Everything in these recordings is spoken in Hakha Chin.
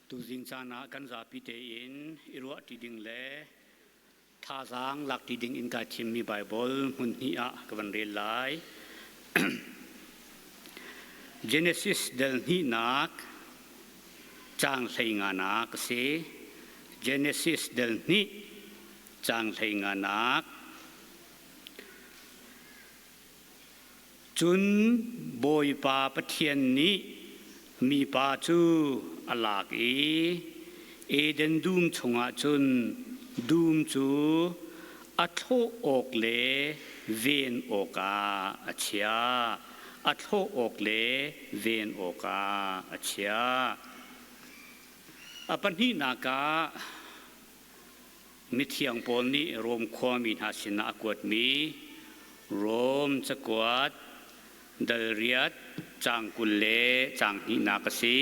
Tuzing caan ah kan zapi tein i ruahṭi ding le thazaang lakṭi ding in kai thimmi Baibal hmun hnih ah ka van rel lai. Genesis dal hnihnak caang hleinganak a si. Genesis dal hnih caang hleinganak. Cun Bawipa Pathian nih mipa cu a lak i Eden dum chungah cun dum cu a thlawh awk le ven awkah a chiah. A thlawh awk le ven awkah a chiah. A pahnihnak ah Mithiang Paul nih Rom khuami hna sinah a kuatmi Rom cakuat dal riat caang 20 le caang hnihnak a si.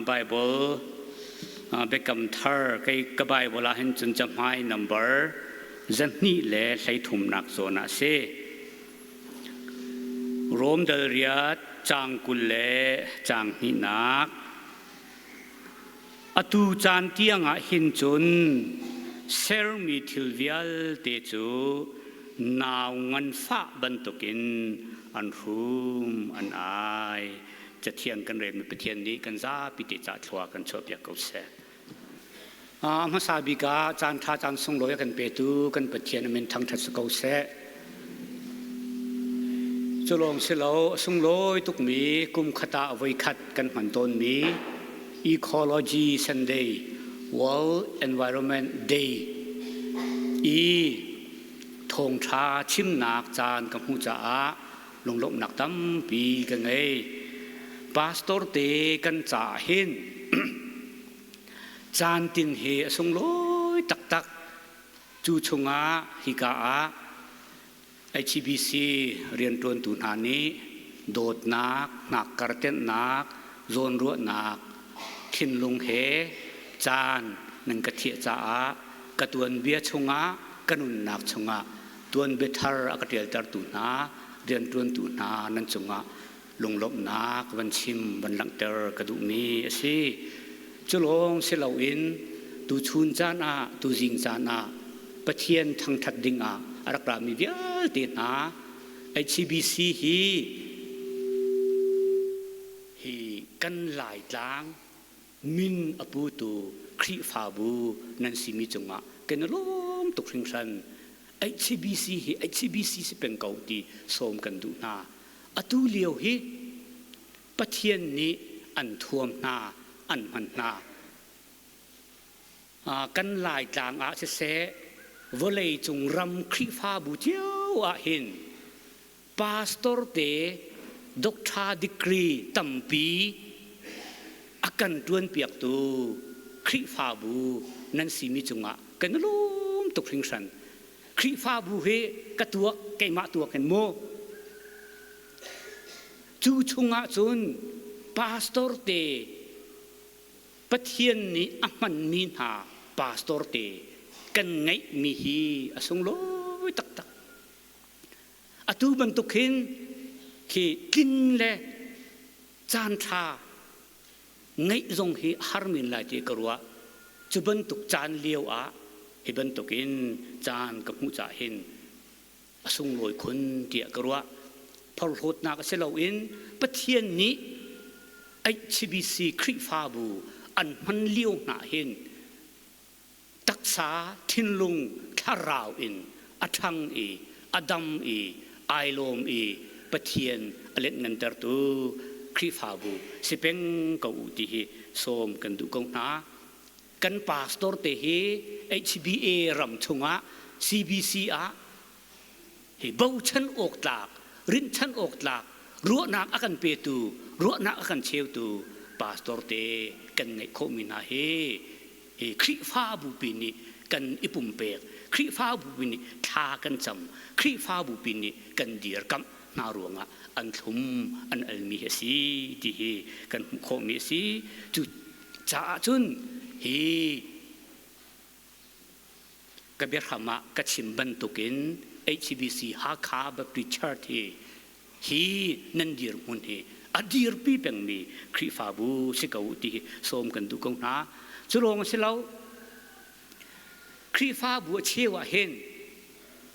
Bible Biakam Thar kei ka Bible ah hin cun cahmai number 233nak zawn ah a si. Rom dal riat caang 20 le caang hnihnak. Atu caan tiangah hin cun sermi thil vialte cu nau nganfah bantukin an hrum an ai. Cathiang kan relmi Pathian nih kan zapi te ca thlua kan chuahpiak ko seh. A hmasa bik ah caan ṭha caan sunglawi a kan petu kan Pathian a min thangṭhat si ko seh. Cu lawng si lo, a sunglawi tukmi kum khat ah voikhat kan hman tawnmi Ecology Sunday, World Environment Day i thawngṭha chimnak caan ka hmuh caah lunglawmhnak tampi ka ngei. Pastor te kan caah hin caan tin hi a sunglawi taktak. Cu chungah hika ah HBC rianṭuantu hna nih dawtnak, hngakkartenhnak, zawnruahnak thinlung he caan nan ka thiah caah ka tuanbia chungah ka nunnak chungah tuanbia thar a ka ṭialtertu hna rianṭuantu hna nan cungah lunglawmhnak van chim van langhter ka duhmi a si. Cu lawng si loin tuchun caan ah tuzing caan ah Pathian thangṭhat dingah a rak rami vialte hna HCBC hi hi kan Laitlang min a putu Khrihfabu nan simi cungah kan i lawm tuk hringhran. HCBC hi HCBC si peng ko ti sawm kan duh hna. Atu lio hi Pathian nih an thuam hna, an hman hna. Kan Laitlang ah siseh, vawlei cung ram Khrihfabu cio ah hin pastor te doctor degree tampi a kan ṭuanpiaktu Khrihfabu nan simi cungah kan i lawm tuk hringhran. Khrihfabu hi ka tuak keimah tuak in mu. Cu chungah cun pastor te Pathian nih a hmanmi hna pastor te kan ngeihmi hi a sunglawi taktak. Atu bantuk hin khi tlin le caan ṭha ngeih zong hi a har men lai ti ka ruah. Cu bantuk caan lio ah hi bantukin caan ka hmuh caah hin a sunglawi khun tiah ka ruah. Phorhlawtnak a si loin Pathian nih HCBC Khrihfabu an hman lio hna hin taksa thinlung thlarau in a ṭhang i a dam i ai lawm i Pathian a letngantertu Khrihfabu si peng ko u ti hi sawm kan duh ko hna. Kan pastor te hi HBA ram chungah CBC ah hi bochan awk tlak, rinhchan awk tlak, ruahnak a kan petu, ruahnak a kan cheutu pastor te kan ngeih khawhmi hna hi hi Khrihfabu pi nih kan i pumpek, Khrihfabu pi nih thla kan cam, Khrihfabu pi nih kan dirkamh hna ruangah an thlum an almi hi a si ti hi kan hmuh khawhmi a si. Cu caah cun hi Ka biahram ah ka chim bantukin HCBC Hakha Baptist Church hi hi nan dirhmun hi a dirpi pengmi Khrihfabu si ko u ti hi sawm kan duh ko hna. Cu lawng a si lo. Khrihfabu a cheu ah hin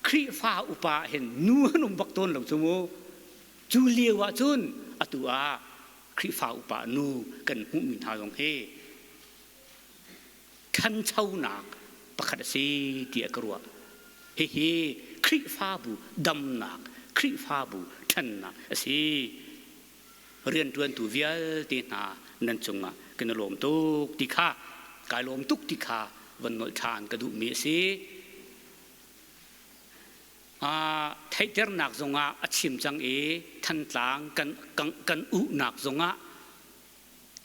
Khrihfa upa ah hin nu an um bak tawn lo cu mu. Cu lio ah cun atu ah Khrihfa upa nu kan hmuhmi hna zong hi ṭhanchonak pakhat a si tiah ka ruah. Hihi Khrihfabu damnak, Khrihfabu ṭhannak a si. Rianṭuantu vialte hna nan cungah kan i lawm tuk ti kha, kai lawm tuk ti kha van nolh ṭhan ka duhmi a si. Theihternak zongah a chim cang i Thantlang kan, kan, kan uhnak zongah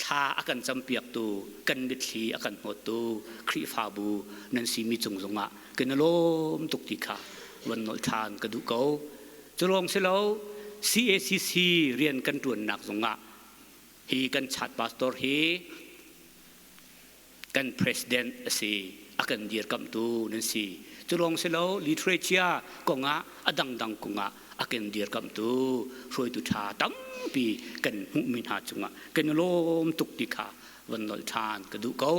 thla a kan campiaktu, kan mitthli a kan hnawttu Khrihfabu nan simi cung zongah kan i lawm tuk ti kha van nolh ṭhan ka duh ko. Cu lawng si lo, CACC rian kan ṭuannak zongah hi kan chat pastor hi kan president a si, a kan dirkamhtu nan si. Cu lawng si lo, literature kongah a dangdang kongah a kan dirkamhtu hruaitu ṭha tampi kan hmuhmi hna cungah kan i lawm tuk ti kha van nolh ṭhan ka duh ko.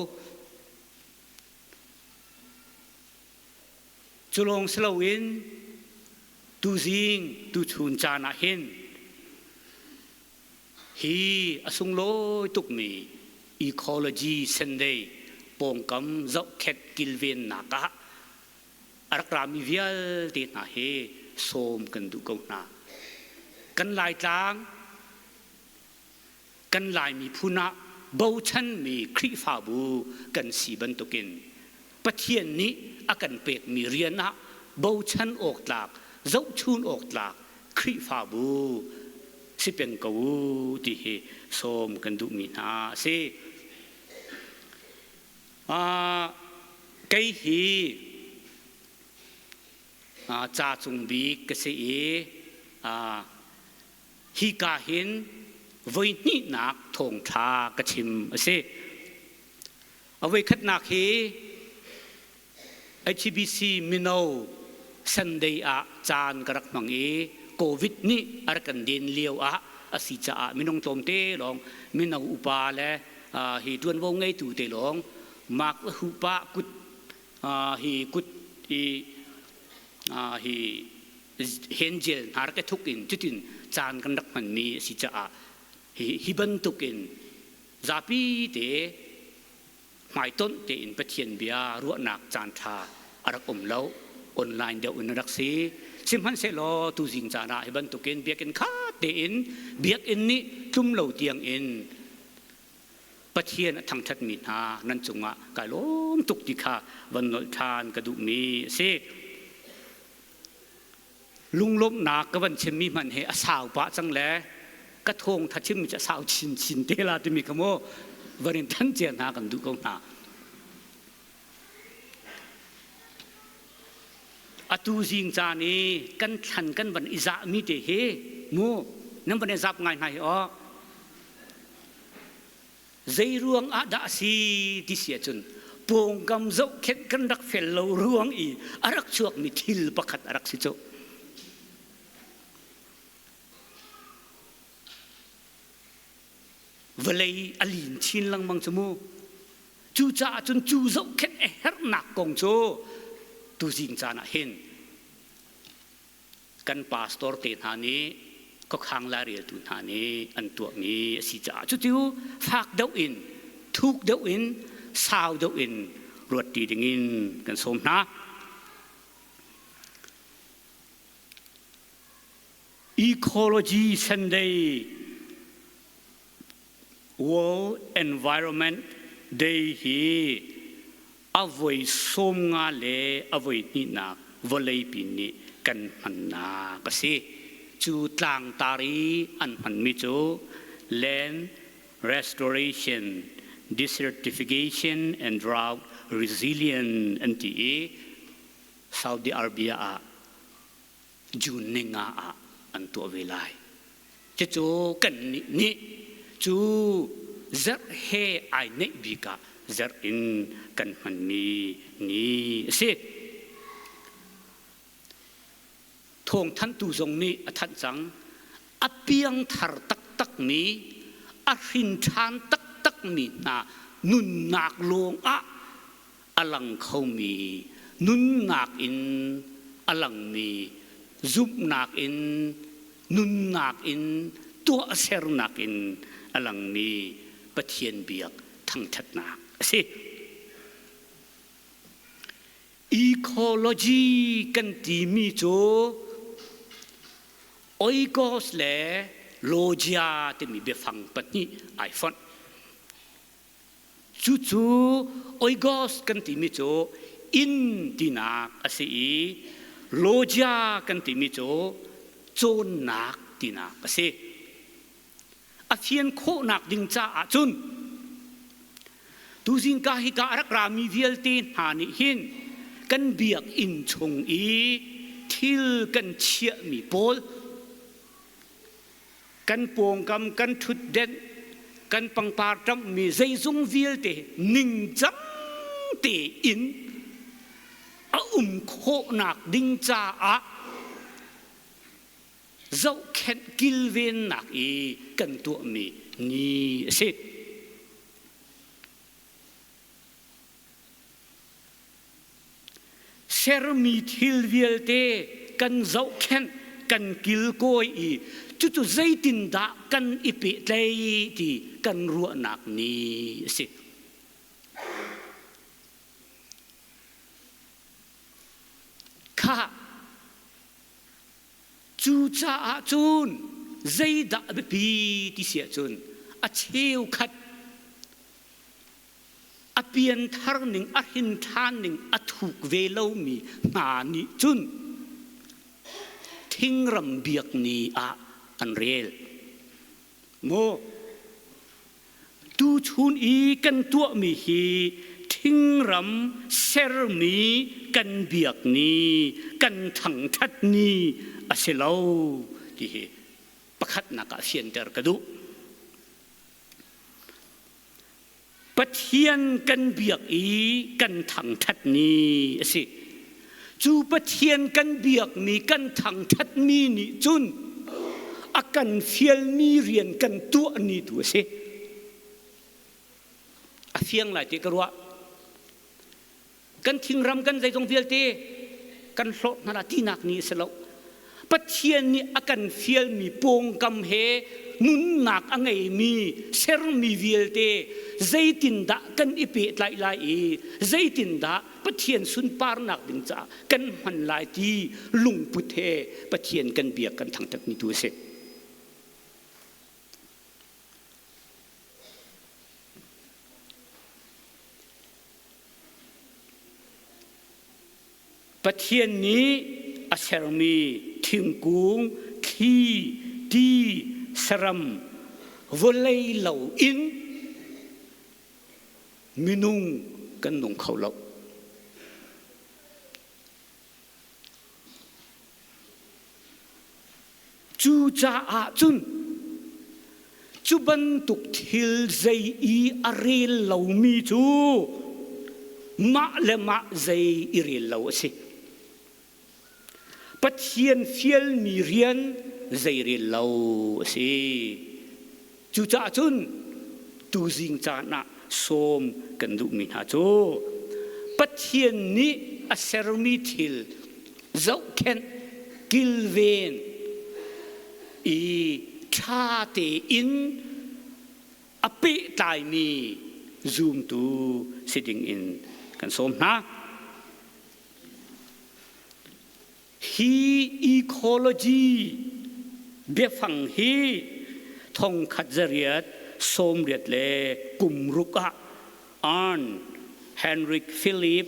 Cu lawng si loin tuzing tuchun caan ah hin Hi a sunglawi tukmi Ecology Sunday pawngkam zohkhenh kilvennak ah a rak rami vialte hna hi sawm kan duh ko hna. Kan Laitlang, kan Lai miphun ah bochanmi Khrihfabu kan si bantukin Pathian nih a kan pekmi rian ah bochan awk tlak, zohchun awk tlak Khrihfabu si peng ko u ti hi sawm kan duhmi hna a si. Kei hi ca cung bik ka si i hika hin voi hnihnak thawngṭha ka chim a si. A voikhatnak hi HBC mino Sunday ah caan ka rak hmang i COVID nih a rak kan den lio ah a si caah minung tlawmte lawng mino upa le hi ṭuanvo ngeitu te lawng mak hupa kut hi kut i hi hengel hna rak i thuk in cutin caan kan rak hmanmi a si caah hi hi bantukin zapi te hmaitonh tein Pathian bia ruahnak caanṭha a rak um lo. Online deuh in a rak si. Sihmanhsehlaw tuzing caan ah hi bantukin biakinn khat tein biakinn nih tlum lo tiangin Pathian a thangṭhatmi hna nan cungah kai lawm tuk ti kha van nolh ṭhan ka duhmi a si. Lunglawmhnak ka van chimmi hmanh hi a sau pah cang le ka thawngtha chimmi cu a sau chinchin te la timi kha mu van in thanh cia hna kan duh ko hna. Atu zing caan i kan thlan kan van i zahmi te hi mu nan van i zap ngai hna hi aw. Zei ruang ah dah a si ti si ahcun pawngkam zohkhenh kan rak fel lo ruang i a rak chuakmi thil pakhat a rak si cu. Vawlei a lin chin lengmang cu mu. Cucaah cun cu zohkhenh a herhnak kong cu tuzing caan ah hin Kan pastor te hna nih khuakhang laireltu hna nih an tuahmi a si caah cucu fak deuh in thuk deuh in sau deuh in ruat ti dingin kan sawm hna. Ecology Sunday World Environment Day hi a voi 50 le a voi hnihnak vawleipi nih kan hmannak a si. Cu tlangtar i an hmanmi cu Land Restoration, Desertification and Drought Resilience an ti i Saudi Arabia ah June ninga ah an tuah ve lai. Cucu kannih nih cu zarh he ai neih bik ah zarh in kan hmanmi ni a si. Thawngthanhtu zong nih a thanh cang. A piangthar taktak. taktakmi, a hrin ṭhan taktakmi hna nunnak lawngah a lang khomi, nunnak in a langmi, zumhnak in, nunnak in, tuahsernak in a langmi Pathian biak thangṭhatnak a si. Ecology kan timi cu oikos le logia timi biafang pahnih ai fonh. Cucu oikos kan timi cu inn tinak a si i logia kan timi cu cawnnak tinak a si. A fian khawhnak ding caah cun tuzingka hika a rak rami vialte hna nih hin kan biakinn chung i thil kan chiahmi pawl kan pawngkam kan ṭhutdenh kan pangpar ṭamhmi zeizong vialte ningcang tein a um khawhnak ding caah zohkhenh kilvennak i kan tuahmi ni a si. Sermi thil vialte kan zohkhenh kan kilkawi i cucu zeitindah kan i pehtlaih ti kan ruahnak ni a si. Khah Cucaah cun zeidah a biapi ti si ahcun a cheukhat a pianthar ning a hrin ṭhan ning a thuk ve lomi hna nih cun thingram biak ni ah an rel. Maw Tuchun i kan tuahmi hi thingram sermi kan biak ni, kan thangṭhat ni a si lo ti hi pakhatnak ah fianter ka duh. Pathian kan biak i kan thangṭhat ni a si. Cu Pathian kan biakmi kan thangṭhatmi nih cun a kan fialmi rian kan tuah ni tu a si. A fiang lai ti ka ruah. Kan thingram kan zeizong vialte kan hlawt hna la tinak ni a si lo. Pathian nih a kan fialmi pawngkam he nunnak a ngeimi sermi vialte zeitindah kan i pehtlaih lai i zeitindah Pathian sunparnak ding caah kan hman lai ti lungput he Pathian kan biak kan thangṭhatmi tu a si. Pathian nih a sermi thingkung, thli, ti, saram, vawlei lo in minung kan nung kho lo. Cucaah cun cu bantuk thil zei i a rel lomi cu mah le mah zei i rel lo a si. Pathian fialmi rian zei rel lo a si. Cucaah cun tuzing caan ah sawm kan duhmi hna cu Pathian nih a sermi thil zohkhenh kilven i ṭha tein a pehtlaimi zumtu si dingin kan sawm hna. Hi ecology biafang hi thongkhat zariat sawmriat le kumruk ah Arn Heinrich Philipp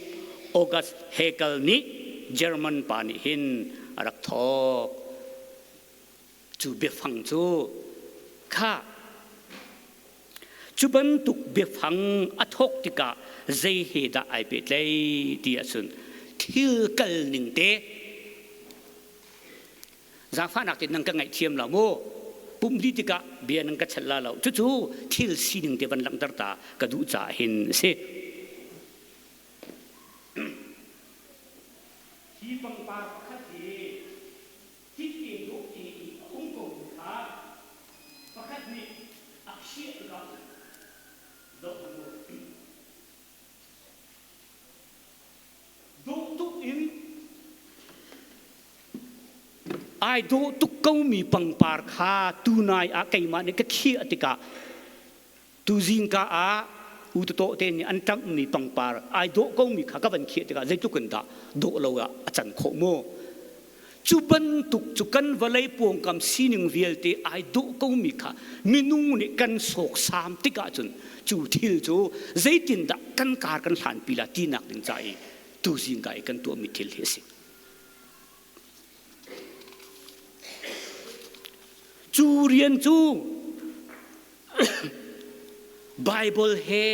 August Haeckel nih German pa nih hin a rak thawk. Cu biafang cu kha cu bantuk biafang a thawk tikah zei he dah ai pehtlaih ti ahcun thil kal ning te zaangfahnak te nan ka ngaihthiam lo mu pum dih tikah bia nan ka chelh la lo cucu thil sining te van langhter ta ka duh caah hin a si hi pangpar pakhat hi Thit te dawh te i a um ko mi kha pakhat nih. Khiah tikah zoh hmanh u. Dawh tuk in ai dawh tuk komi pangpar kha tunai ah keimah nih ka khiah tikah tuzing ka ah utataw te nih an ṭamhmi pangpar ai dawh komi kha ka van khiah tikah zeitluk in dah dawh lo ah a can khawh mu. Cu bantuk cu kan vawlei pawngkam sining vialte ai dawh komi kha minung nih kan sawksam tikah cun cu thil cu zeitindah kan kar kan hlanpi la tinak ding ca i tuzing ka i kan tuahmi thil hi a si. Cu rian cu Bible he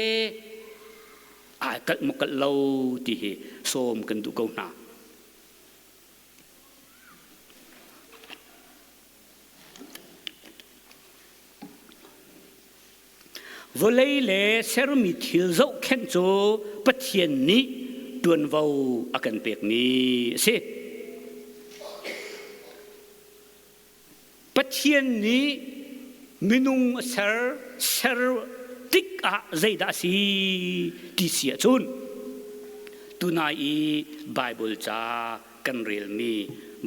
ai kalh maw kalh lo ti hi sawm kan duh ko hna. Vawlei le sermi thil zohkhenh cu Pathian nih ṭuanvo a kan pekmi a si. Pathian nih minung a ser, ser tik ah zeidah a si ti si ahcun tunai i Baibal ca kan relmi,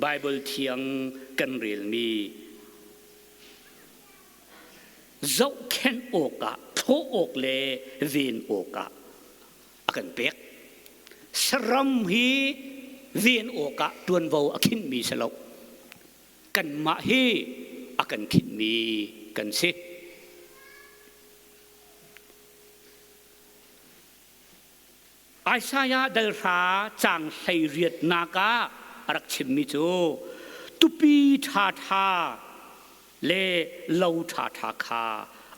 Baibal thiang kan relmi zohkhenh awkah, thlawh awk le ven awkah a kan pek. Saram hi ven awkah ṭuanvo a khinhmi si lo. Kanmah hi a kan khinhmi kan si. Isaiah dal hra caang 18nak ah a rak chimmi cu tupi ṭhaṭha le lo ṭhaṭha kha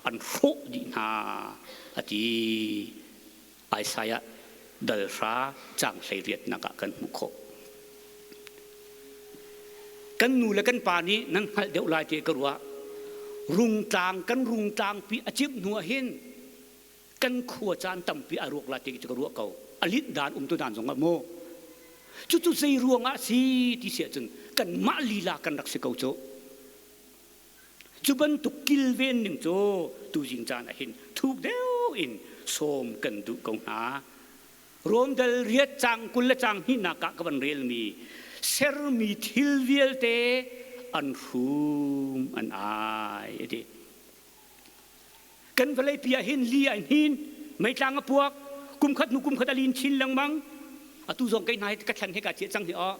an hrawh dih hna a ti. Isaiah dal hra caang 18nak ah kan hmuh khawh. Kan nu le kan pa nih nan hngalh deuh lai ti ka ruah. Rungtlang kan rungtlangpi a cimh hnu ah hin kan khua caan tampi a ruak lai ti cu ka ruah ko. A linh dan um tu dan zong ah mu. Cucu zei ruangah si ti si ahcun kanmah lila kan rak si ko cu. Cu bantuk kilven ning cu tuzing caan ah hin thuk deuh in sawm kan duh ko hna. Rom dal riat caang 20 le caang hnihnak ah ka van relmi sermi thil vialte an hrum an ai a ti. Kan vawleipi ah hin li ai hnin, meitlang a puak, kum khat hnu kum khat a lin chin lengmang. Atu zong kei hna hi ka thlan he ka ciah cang hi aw.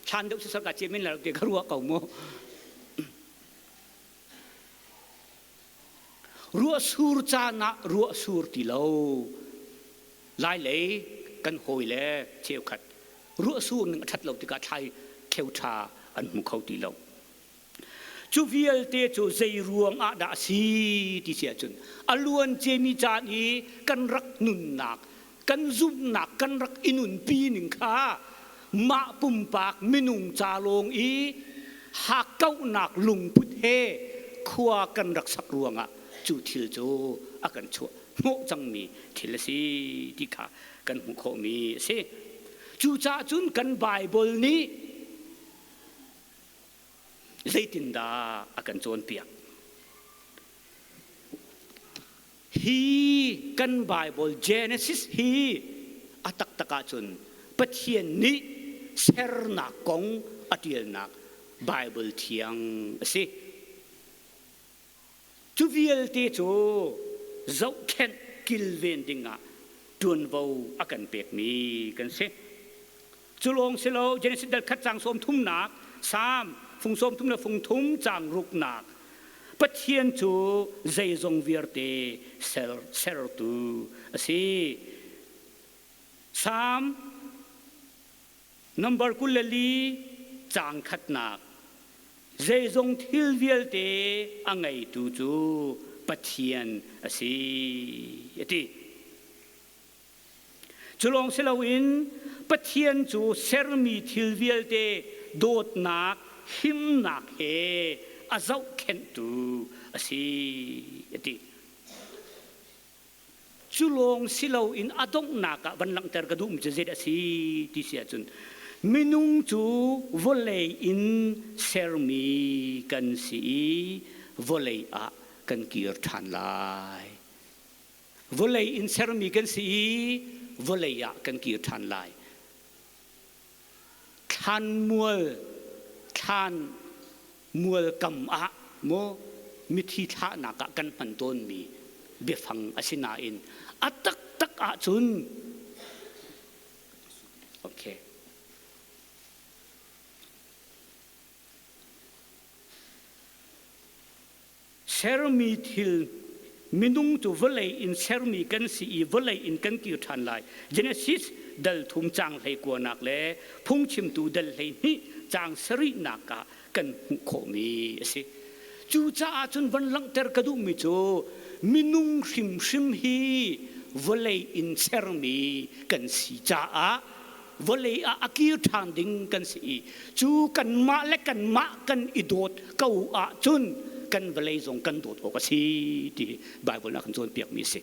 Thlan deuh sisar ka ciah men la te ka ruah ko mu. Ruah sur caan ah ruah sur ti lo. Lai lei kan hawi le cheukhat ruah sur ning a ṭhat lo tikah thlai kheu ṭha an hmu kho ti lo. Cu vialte cu zei ruang ah dah a si ti si ahcun a luan ciami caan i kan rak nunnak, kan zumhnak, kan rak i nunpi ning kha mah pumpak minung ca lawng i hakkauhnak lungput he khua kan rak sak ruangah cu thil cu a kan chuah hnawh cangmi thil a si ti kha kan hmuh khawhmi a si. Cucaah cun kan Baibal nih Zeitindah a kan cawnpiak? Hi kan Bible Genesis hi a taktak ahcun Pathian nih sernak kong a ṭialnak Bible thiang a si. Cu vialte cu zohkhenh kilven dingah ṭuanvo a kan pekmi kan si. Cu lawng si lo Genesis dal khat caang 30nak, Salm fung 30 le fung thum caang ruknak Pathian cu zeizong vialte sertu a si. Salm Number 24 caang khatnak zeizong thil vialte a ngeitu cu Pathian a si a ti. Cu lawng si loin Pathian cu sermi thil vialte dawtnak, himnak he a zohkhenhtu a si a ti. Cu lawng si loin a donghnak ah van langhter ka duhmi cu zeidah a si ti si ahcun minung cu vawlei in sermi kan si i vawlei ah kan kir ṭhan lai. Vawlei in sermi kan si i vawlei ah kan kir ṭhan lai. Thlanmual thlan mual kam ah maw mithi thlahnak ah kan hman tawnmi biafang a si nain a taktak ahcun okay Sermi thil minung cu vawlei in sermi kan si i vawlei in kan kir ṭhan lai. Genesis dal thum caang hlei kuanak le phungchimtu dal 12 caang sarihnak ah kan hmuh khawhmi a si. Cucaah cun van langhter ka duhmi cu minung hrimhrim hi vawlei in sermi kan si caah vawlei ah a kir ṭhan ding kan si i cu kanmah le kanmah kan i dawt ko ahcun kan vawlei zong kan dawt awk a si ti Baibal ah kan cawnpiakmi a si.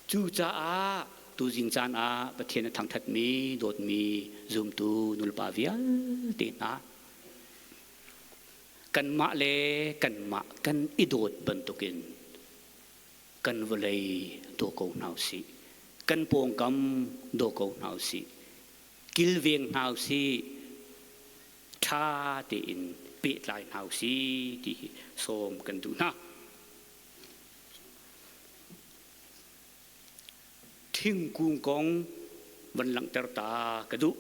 Cucaah tuzing caan ah Pathian a thangṭhatmi, dawtmi zumtu nulepa vialte hna kanmah le kanmah kan i dawt bantukin kan vawlei daw ko hna usih. Kan pawngkam daw ko hna usih. Kilveng hna usih. Ṭha tein pehtlai hna usih ti hi sawm kan duh hna. Thingkung kong van langhter ta ka duh.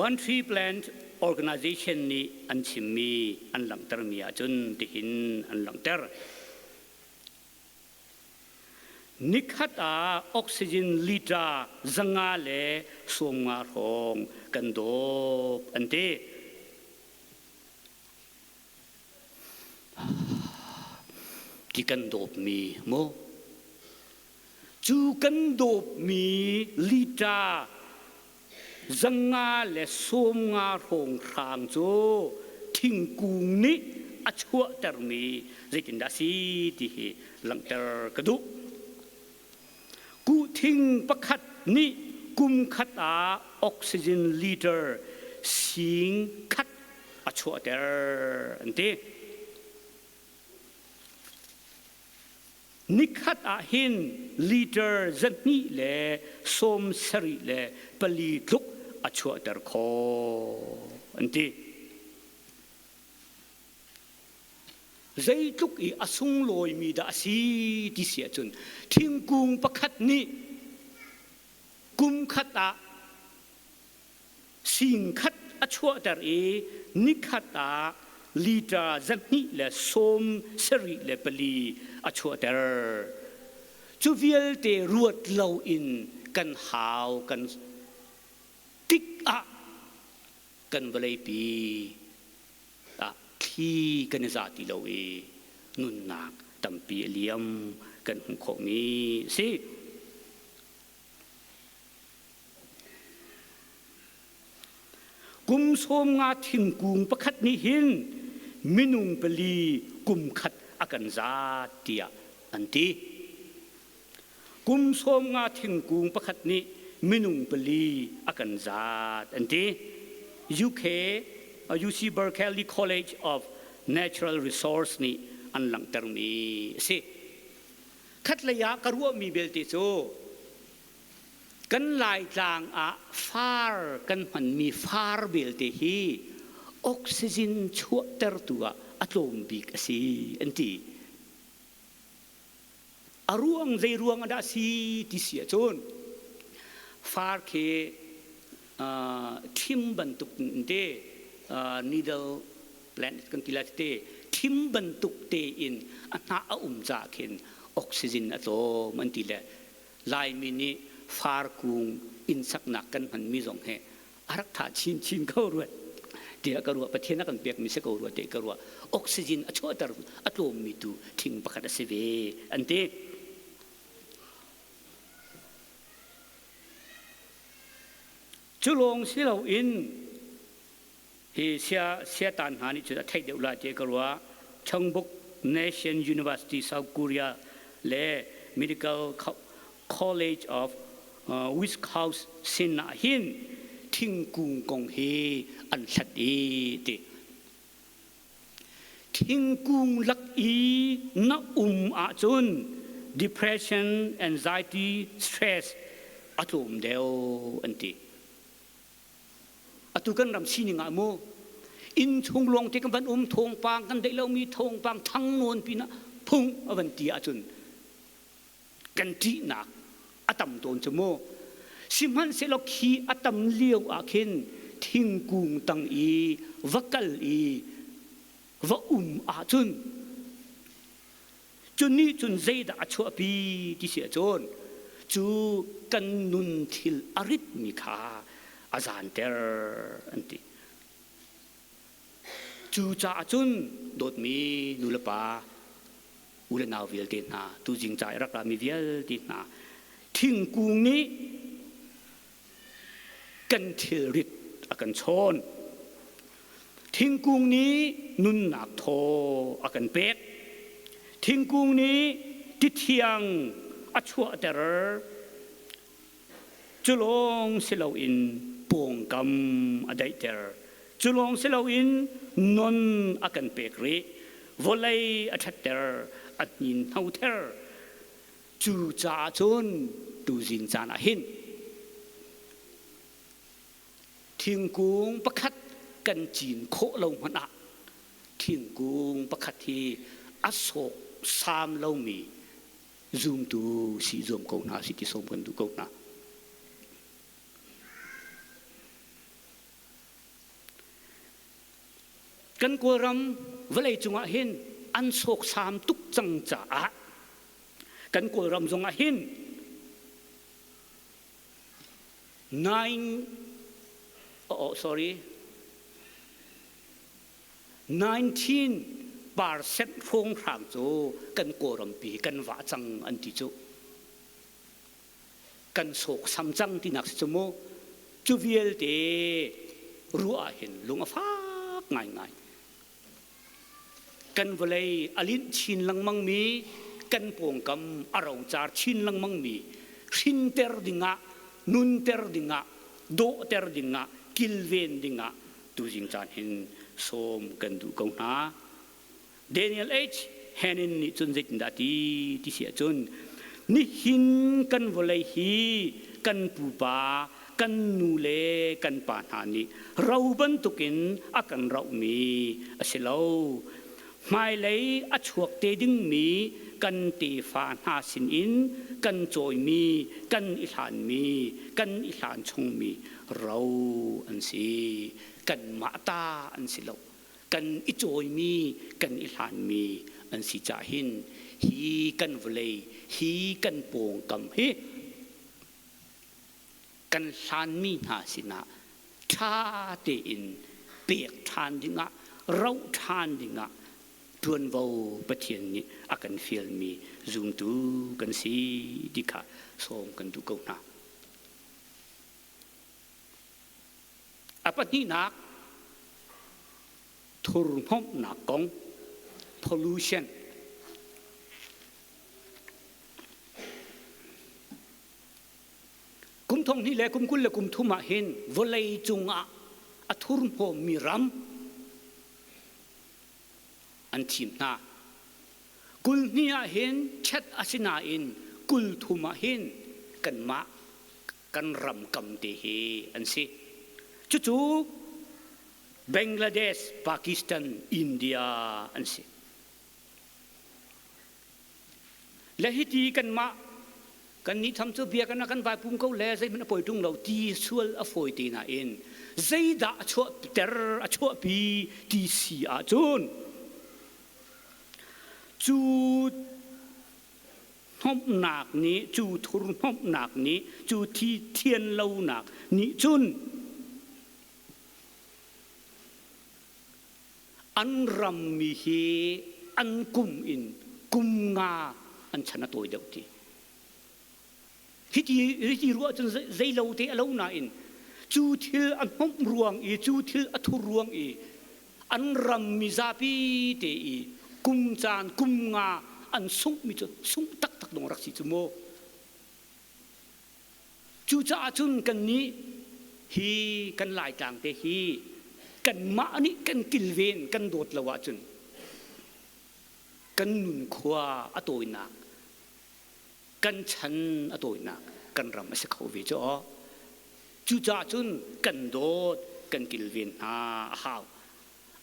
One Tree Plant Organization nih an chimmi an langhtermi ahcun tihin an langhter. Nikhat ah oxygen liter 150 hrawng kan dawp an ti. Ti kan dawpmi mu. Cu kan dawpmi liter 150 hrawnghrang cu thingkung nih a chuahtermi zeitindah a si ti hi langhter ka duh. Kuhthing pakhat nih kum khat ah oxygen liter sing khat a chuahter an ti. Nikhat ah hin liter 274 tluk a chuahter khawh an ti. Zeitluk i a sunglawimi dah a si ti si ahcun thingkung pakhat nih kum khat ah sing khat a chuahter i nikhat ah liter 274 a chuahter. Cu vialte ruat loin kan hau kan tik ah kan vawleipi ah thli kan i za ti lo i nunnak tampi a liam kan hmuh khawhmi a si. Kum 50 thingkung pakhat nih hin minung pali kum khat a kan zat tiah an ti. Kum 50 thingkung pakhat nih minung pali a kan zat an ti. UK UC Berkeley College of Natural Resource nih an langhtermi a si. Khatlei ah ka ruahmi belte cu kan Laitlang ah far kan hmanmi far belte hi oxygen chuahtertu ah a tlawm bik a si an ti. A ruang zei ruang ah dah si ti si ahcun far khi ṭhim bantuk te needle plant kan ti lai te ṭhim bantuk tein a hnah a um caah khin oxygen a tlawm an ti le Laimi nih far kung inn saknak kan hmanmi zong hi a rak tha chinchin ko ruat tiah ka ruah. Pathian a kan pekmi si ko rua tiah ka ruah. Oxygen a chuahter a tlawmmi tu thing pakhat a si ve an ti. Cu lawng si loin hi sia siatan hna nih cun a theih deuh lai tiah ka ruah. Chungbuk Nation University South Korea le Medical College of Wisconsin ah hin thingkung kong hi an hlat i ti. Thingkung lak i na um ahcun depression, anxiety, stress a tlawm deuh an ti. Atu kan ram sining ah mu inn chung lawng te kan van um thawngpang kan deih lomi thawngpang thang nawn pinah phung a van ti ahcun kan ṭihnak a tam tawn cu mu. Sihmanhsehlaw khi a tam lio ah khin thingkung tang i va kal i va um ahcun cu nih cun zeidah a chuahpi ti si ahcun cu kan nun thil a ritmi kha a zanter an ti. Cucaah cun dawtmi nulepa u le nau vialte hna, tuzing ca i rak rami vialte hna, thingkung nih kan thilrit a kan chawn. Thingkung nih nunnak thaw a kan pek. Thingkung nih tithiang a chuahter. Cu lawng si loin pawngkam a daihter. Cu lawng si loin non a kan pek rih. Vawlei a ṭhatter, a hninhnoter. Cucaah cun tuzing caan ah hin thingkung pakhat kan cin khawh lo hmanh ah thingkung pakhat hi a sawk sam lomi zumtu si zuam ko hna si ti sawm kan duh ko hna. Kan Kawlram vawlei cungah hin an sawksam tuk cang caah kan Kawlram zongah hin nine oh, oh sorry 19 percent hrawnghrang cu kan Kawlrampi kan vah cang an ti cu. Kan sawksam cang tinak si cu mu. Cu vialte ruah ah hin lung a fak ngaingai. Kan vawlei a linh chin lengmang mi, kan pawngkam a rocar chin lengmang mi hrinter dingah, nunter dingah, dawhter dingah, kilven dingah tuzing caan hin sawm kan duh ko hna. Daniel H. Henin nih cun zeitindah ti ti si ahcun nihin kan vawlei hi kan pupa kan nu le kan pa hna nih ro bantukin a kan rohmi a si lo. Hmailei a chuak te dingmi kan tefa hna sinin kan cawimi, kan i hlanmi, kan i hlan chungmi ro an si. Kanmah ta an si lo. Kan i cawimi, kan i hlanmi an si cah hin hi kan vawlei, hi kan pawngkam hi kan hlanmi hna sinah ṭha tein pek ṭhan dingah, roh ṭhan dingah ṭuanvo Pathian nih a kan fialmi zumtu kan si ti kha sawm kan duh ko hna. A pahnihnak, thurhnomhnak kong, pollution. Kum thong hnih le kum 20 le kum thum ah hin vawlei cungah a thurhnawmmi ram an thim hna. 22 ah hin chet a si nain 33 ah hin kanmah kan ram kam te hi an si. Cucu Bangladesh, Pakistan, India an si. Le hiti kanmah kan nih tham cu bia kan kan vai pum ko le zeihmanh a poi ṭung lo ti sual a fawi te nain zeidah a chuahter a chuahpi ti si ahcun cu hnomhnak nih cu thurhnomhnak nih cu thi thian lonak nih cun An rammi hi an kum in kum nga an chan a tawi deuh ti. Hiti, hiti ruah cun zeilo te a lo nain cu thil a hnomh ruang i cu thil a thur ruang i an ram mizapi te i kum caan kum nga an sungh mi cu sungh taktak dong rak si cu mu. Cucaah cun kannih hi kan Laitlang te hi kanmah nih kan kilven kan dawt lo ahcun kan nunkhua a tawinak kan chan a tawinak kan ram a si kho ve cu aw. Cucaah cun kan dawt kan kilven hna a hau.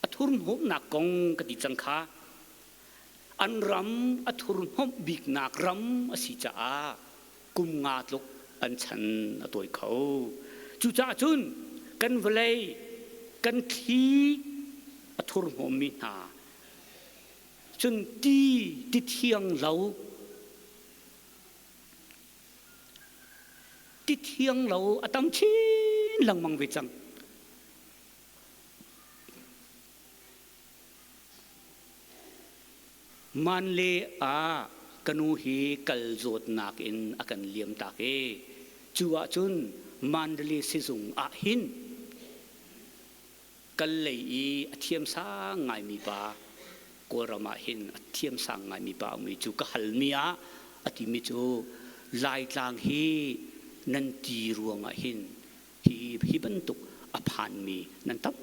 A thurhnawmnak kong ka ti cang kha. An ram a thurhnawmh biknak ram a si caah kum nga tluk an chan a tawi kho. Cucaah cun kan vawlei kan thli a thurhnawmmi hna cun ti ti thiang lo ti thiang lo a tam chin lengmang ve cang. Manle ah ka nu hi kal zawtnak in a kan liamtak i cu ahcun Mandalay sizung ah hin kal lei i a thiamsang ngaimi pa Kawlram ah hin a thiamsang ngaimi pa a um i cu ka halmi ah a timi cu Laitlang hi nan ti ruangah hin hi hi bantuk a phanmi nan tam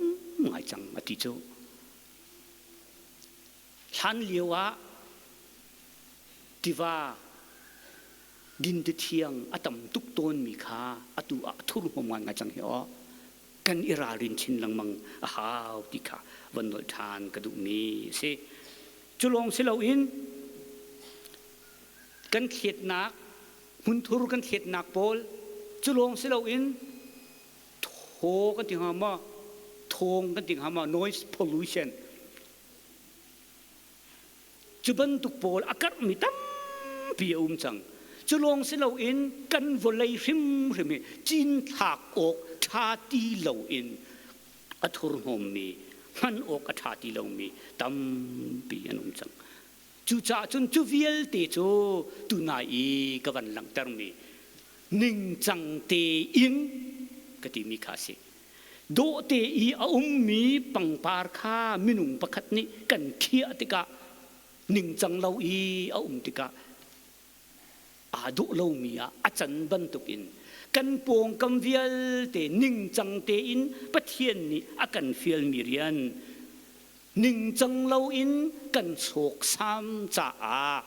ngai cang a ti cu. Hlan lio ah tiva dinte thiang a tam tuk tawnmi kha atu ah a thurhnawm ngaingai cang hi aw. Kan i ralrin chin lengmang a hau ti kha van nolh ṭhan ka duhmi a si. Cu lawng si loin kan thletnak hmunthur kan thletnak pawl cu lawng si loin thaw kan ti hnga maw thawng kan ti hnga maw noise pollution cu bantuk pawl a karhmi tampi a um cang. Cu lawng si loin kan vawlei hrimhrim hi cinthlak awk ṭha ti loin a thurhnawmmi hman awk a ṭha ti lomi tampi an um cang. Cucaah cun cu vialte cu tunai i ka van langhtermi ningcang tein ka timi kha a si. Dawhte i a ummi pangpar kha minung pakhat nih kan khiah tikah ningcang lo i a um tikah aa dawh lomi ah a can bantukin kan pawngkam vialte ningcang tein Pathian nih a kan fialmi rian ningcang loin kan sawksam caah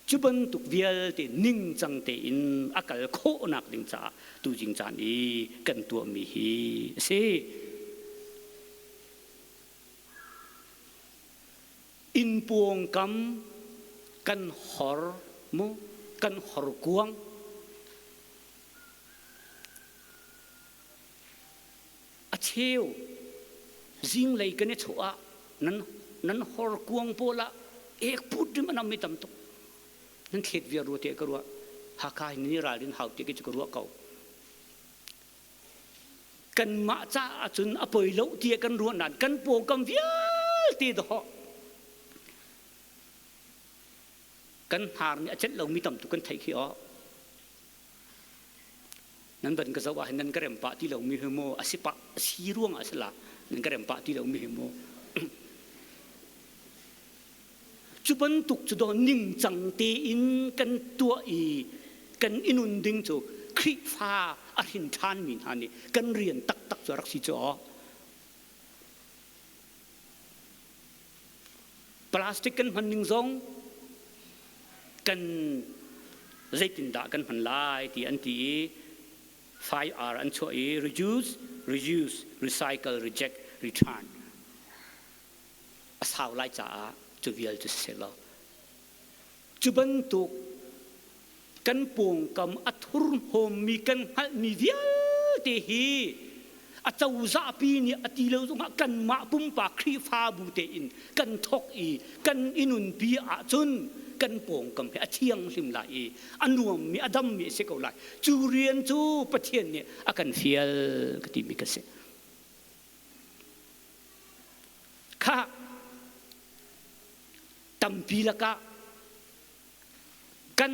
cu bantuk vialte ningcang tein a kal khawhnak ding caah tuzing caan i kan tuahmi hi a si. Inn pawngkam kan hor mu kan horkuang a cheu zinglei kan i chawh ah nan nan horkuang pawl ah ek put rim a nam mi tam tuk nan thlet viar rua te ka ruah Hakha hin ni ralrin hau te ki cu ka ruah ko kanmah caah cun a poi lo tiah kan ruah nain kan pawngkam vialte dawh kan hnar nih a celh lomi tam tuk kan theih khi aw nan van ka zoh ah hin nan ka rem pah ti lomi hi maw a si pah a si ruang ah si la nan ka rem pah ti lomi hi maw Cu bantuk cu daw ningcang tein kan tuah i kan i nun ding cu Khrihfa a hrin ṭhanmi hna nih kan rian taktak cu a rak si cu aw. Plastic kan hman ning zong kan zeitindah kan hman lai ti an ti i 5R an chuah i reduce, reuse, recycle, reject, return. A sau lai caah cu vial cu si lo. Cu bantuk kan pawngkam a thurhnawmmi kan hngalhmi vialte hi a cozahpi nih a ti lo zongah kanmah pumpak Khrihfabu tein kan thawk i kan i nunpi ahcun kan pawngkam hi a thianghlim lai i a nuammi a dammi a si ko lai. Cu rian cu Pathian nih a kan fial ka timi ka si. Khah tampi lakah kan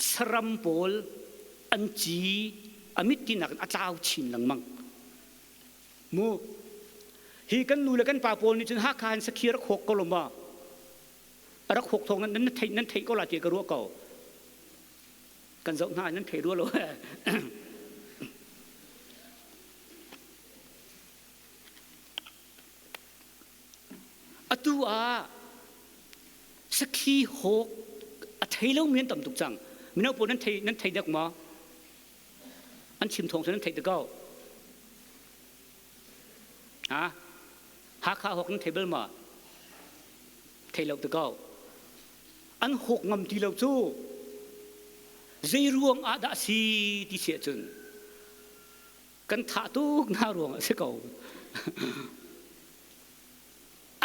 saram pawl an ci a mit tinak in a tlau chin lengmang. Mu hi kan nu le kan pa pawl nih cun Hakha in sakhi rak hawk ko lo ma a rak hawk thawng nan theih nan theih ko la ti ka ruah ko. Kan zoh hna nan thei rua lo. Atu ah sakhi hawk a thei lomi an tam tuk cang. Mino pawl nan thei nan thei dek maw? An chim thawng cu nan theih te ko. Ha? Hakha hawk nan thei bal maw? Thei lo te ko. An hawk ngam ti lo cu. Zei ruang ah dah si ti si ahcun kan thah tuk hna ruang a si ko.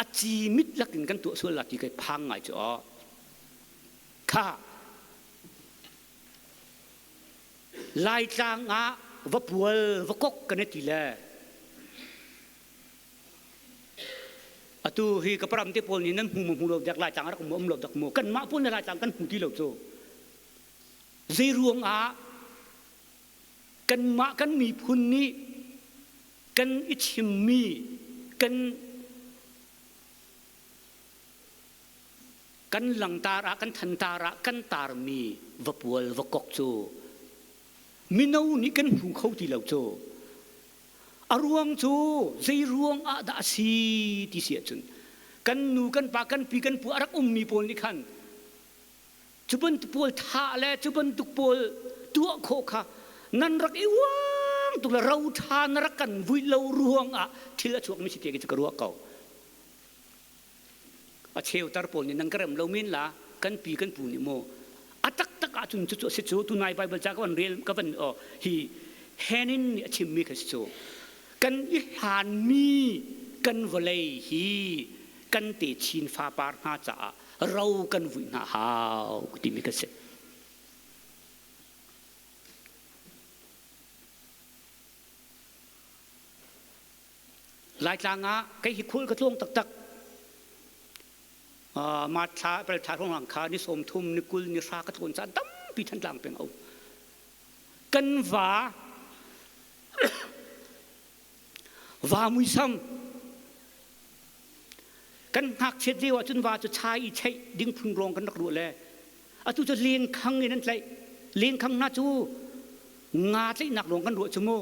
A ci mit lakin kan tuah sual la ti kai phang ngai cu aw. Kha Laitlang ah va pual va kok kan i ti le atu hi ka param te pawl nih nan hmu mu hmu lo dek Laitlang a rak um um lo dak mu kanmah pawl nih Laitlang kan hmu ti lo cu zei ruang ah kanmah kan miphun nih kan i chimmi kan kan langtar ah kan thantar ah kan tarmi vapual vakok cu mino nih kan hmu kho ti lo cu a ruang cu zei ruang ah dah a si ti si ahcun kan nu kan pa kan pi kan pu a rak ummi pawl nih khan cu bantuk pawl thah le cu bantuk pawl tuah khawh kha nan rak i uang tuk le ro ṭha na rak kan vui lo ruang ah thil a chuakmi si te khi cu ka ruah ko. A cheu tar pawl nih nan ka rem lo men la kan pi kan pu nih maw a taktak ahcun cucu a si cu tunai Bible ca ka van rel ka van oh, hi Henin nih a chimmi kha si cu kan i hlanmi kan vawlei hi kan te chin fapar hna caah ro kan vui hna hau timi ka si. Laitlang ah kei hi khul ka tlawng taktak. Ma thla April thla hrawng kha ni 30 ni 20 ni 20 ka tlawn caan tampi Thantlang peng a um. Kan va va muisam kan ngakchiat lio ahcun va cu chai i cheih ding phun ruang kan rak ruah le atu cu lengkhang in an tlaih lengkhang hna cu nga tlaihnak ruang kan ruah cu mu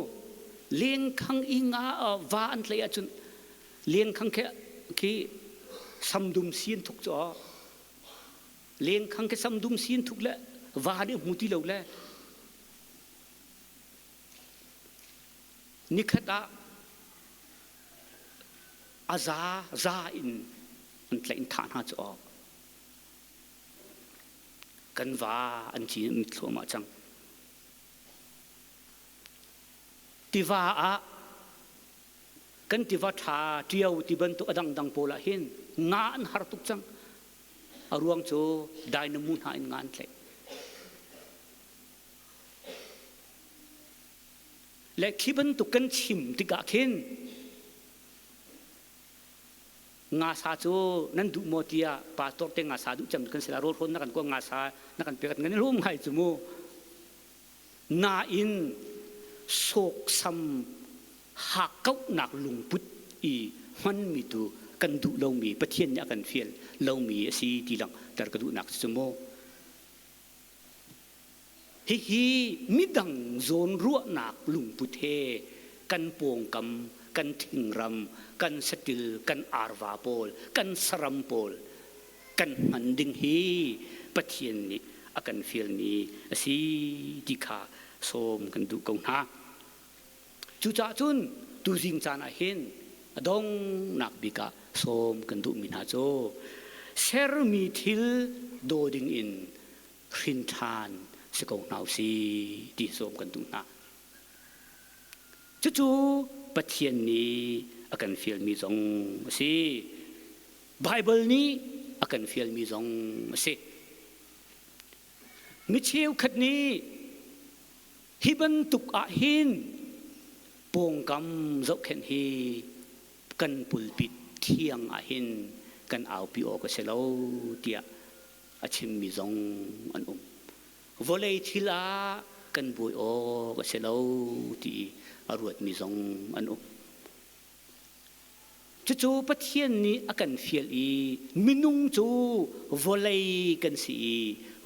lengkhang i nga va an tlaih ahcun lengkhang khi khi samdum si an thuk cu lengkhang khi samdum si an thuk le va nih hmu ti lo le nikhat ah a za za in an tlaih in thah hna cu awk kan va an ci mit thluahmah cang tiva ah kan tiva ṭha ṭio ti bantuk a dangdang pawl ah hin nga an har tuk cang a ruang cu dynamo hna in nga an tlaih Le khi bantuk kan chim tikah khin ngasa cu nan duh maw tiah pastor te ngasa duh cem kan si la rawl hrawn na kan kuah ngasa na kan pek kan rum ngai cu mu nain sawksam hakkauhnak lungput i hmanmi tu kan duh lomi Pathian nih a kan fial lomi a si ti lang ter ka duhnak cu mu. Hihi midang zawnruahnak lungput he kan pawngkam, kan thingram, kan satil, kan arva pawl, kan saram pawl kan hman ding hi Pathian nih a kan fialmi a si ti kha sawm kan duh ko hna. Cucaah cun tuzing caan ah hin a donghnak bik ah sawm kan duhmi hna cu sermi thil daw ding in hrin ṭhan si ko hna usih ti sawm kan duh hna. Cucu Pathian nih a kan fialmi zong a si. Baibal nih a kan fialmi zong a si. Mi cheukhat nih hi bantuk ah hin pawngkam zohkhenh hi kan pulpit thiang ah hin kan aupi awk a si lo tiah a chimmi zong an um. Vawlei thil ah kan buai awk a si lo ti a ruatmi zong an um. Cucu Pathian nih a kan fial i minung cu vawlei kan si i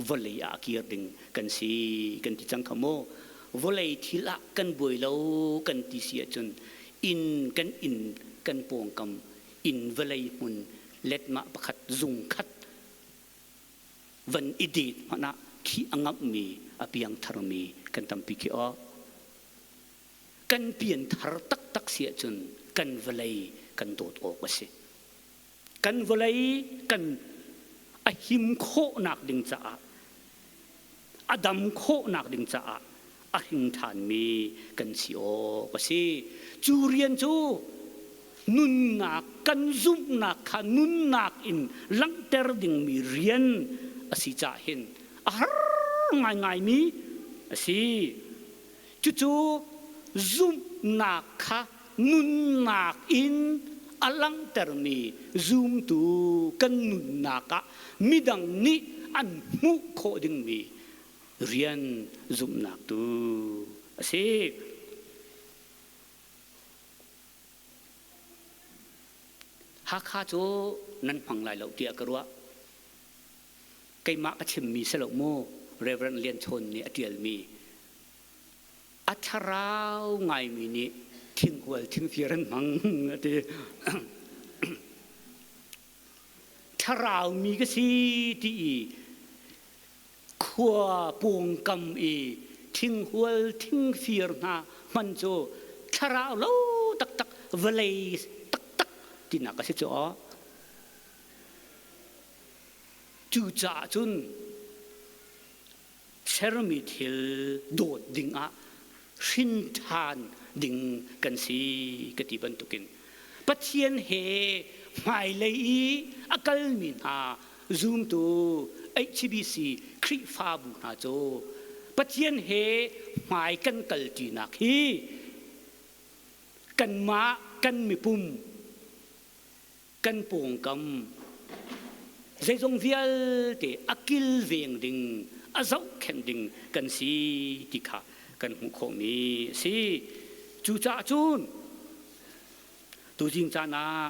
vawlei ah a kir ding kan si kan ti cang kha mu. Vawlei thil ah kan buai lo kan ti si ahcun inn kan inn kan pawngkam inn vawlei hmun letmah pakhat zung khat van i det hmanh ah khi a ngamhmi a piangtharmi kan tampi khi aw. Kan pianthar taktak si ahcun kan vawlei kan dawt awk a si. Kan vawlei kan a him khawhnak ding caah a dam khawhnak ding caah a hring ṭhanmi kan si awk a si. Cu rian cu nunnak kan zumhnak kha nunnak in langhter dingmi rian a si caah hin a har ngaingaimi a si. Cucu zumhnak kha nunnak in a langhtermi zumtu kan nunnak ah midang nih an hmuh khawh dingmi rian zumhnak tu a si. Hakha cu nan hmang lai lo tiah ka ruah. Keimah ka chimmi si lo mu, Reverend Lian Chawn nih a ṭialmi. A thlarau ngaimi nih thinghual thingfir an hmang a ti. Thlarau mi ka si ti i khua pawngkam i thinghual thingfir hna hman cu thlarau lo taktak vawlei taktak tinak a si cu aw. Cucaah cun sermi thil dawt dingah hrin ṭhan ding kan si ka ti bantukin Pathian he hmailei i a kalmi hna zumtu HBC Khrihfabu hna cu Pathian he hmai kan kalṭinak hi kanmah kan mipum kan pawngkam zeizong vialte a kilveng ding a zohkhenh ding kan si ti kha kan hmuh khawhmi a si. Cucaah cun tuzing caan ah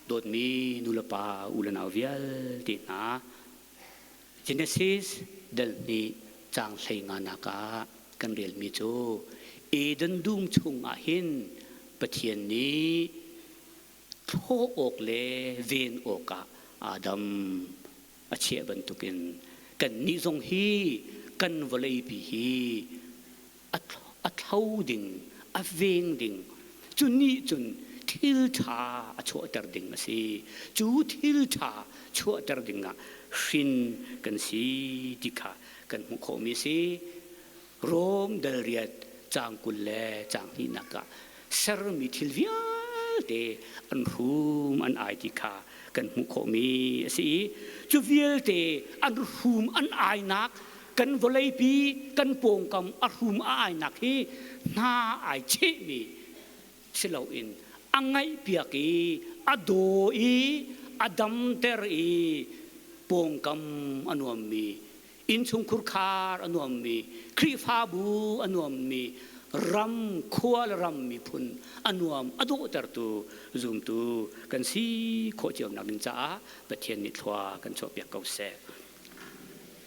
dawtmi nulepa u le nau vialte hna Genesis dal hnih caang 15 nak ah kan relmi cu Eden dum chung ah hin Pathian nih thlawh awk le ven awkah Adam a chiah bantukin kannih zong hi kan vawleipi hi a thlo ding, a veng ding, cu nih cun thil ṭha a chuahter ding a si. Cu thil ṭha chuahter dingah hrin kan si ti kha kan hmuh khawhmi a si. Rom dal riat caang 20 le caang hnihnak ah sermi thil vialte an hrum an ai ti kha kan hmuh khawhmi a si i cu vialte an hrum an ainak kan vawleipi kan pawngkam a hrum a ainak hi hna ai chehmi si loin a ngaihpiak i a daw i a damter i pawngkam a nuammi innchungkhur khar a nuammi Khrihfabu a nuammi ram khua le ram miphun a nuam a dawhtertu zumtu kan si khawh cio nak ding caah Pathian nih thlua kan chuahpiak ko seh.